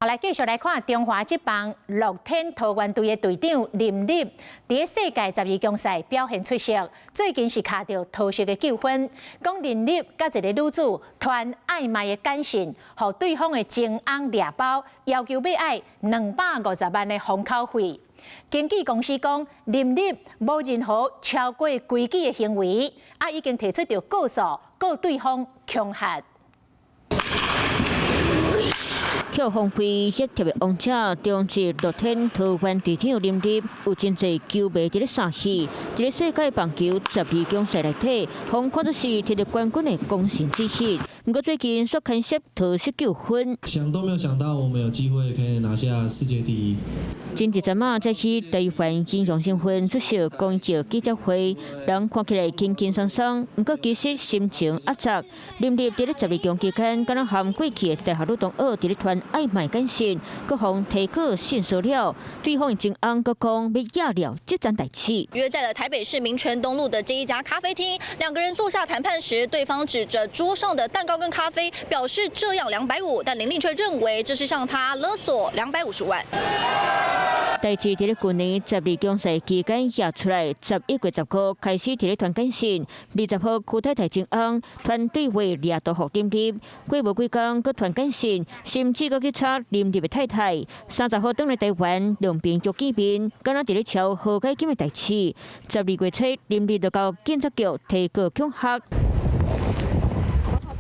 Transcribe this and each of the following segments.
來繼續來看中華職棒樂天桃猿隊的隊長林立，佇世界十二強賽表現出色。最近是卡著桃色的糾紛，講林立佮一个女子傳曖昧的簡訊，予對方的情翁掠包，要求欲愛250萬的封口費。經紀公司講，林立無任何超過規矩的行為，啊，已經提出著告訴，告對方恐嚇。扣風費熱貼的王者，中職樂天桃猿隊長林立，有真濟球迷佇咧殺戲，佇咧世界棒球十二強賽內底，予看做是摕著冠軍的功臣之一。毋過最近煞牽涉桃色糾紛。想都沒有想到，我們有機會可以拿下世界第一。前一陣仔，才去台灣英雄身份出席公益記者會，人看起來輕輕鬆鬆，毋過其實心情壓抑。林立佇咧十二強期間，敢若和過去的大學女同學佇咧傳曖昧簡訊，閣予提告性騷擾，對方的情翁閣講欲掖了這樁代誌。約在了台北市民權東路的這一家咖啡廳，兩個人坐下談判時，對方指着桌上的蛋糕跟咖啡，表示這樣250，但林立卻認為這是向他勒索250萬。代誌佇咧舊年十二強賽期間掖出來，11月10號開始佇咧傳簡訊，20號柯太太情翁傳對話掠圖予林立，過無幾工閣傳簡訊，甚至閣去吵林立的太太。30號轉來台灣，兩邊約見面，敢若佇咧敲和解金的代誌。12月初，林立就到警察局提告恐嚇。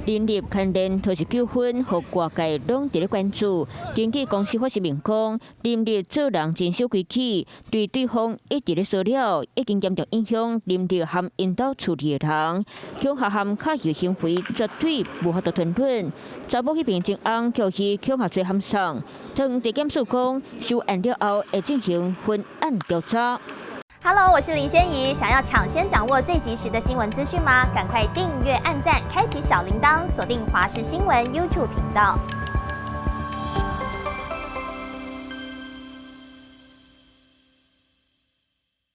林立牽連桃色糾紛，予外界攏佇咧關注。經紀公司發聲明講，林立做人真守規矩，對對方一直咧騷擾，已經嚴重影響林立和𪜶兜厝裡的人。恐嚇和敲伊行為絕對無法度吞忍。查某彼邊情翁予伊恐嚇罪函送，桃地檢署講，收案了後會進行分案調查。 Hello，我是林仙怡。想要搶先掌握最及時的新聞資訊嗎？趕快訂閱、按讚、開啟小鈴鐺，鎖定華視新聞 YouTube 頻道。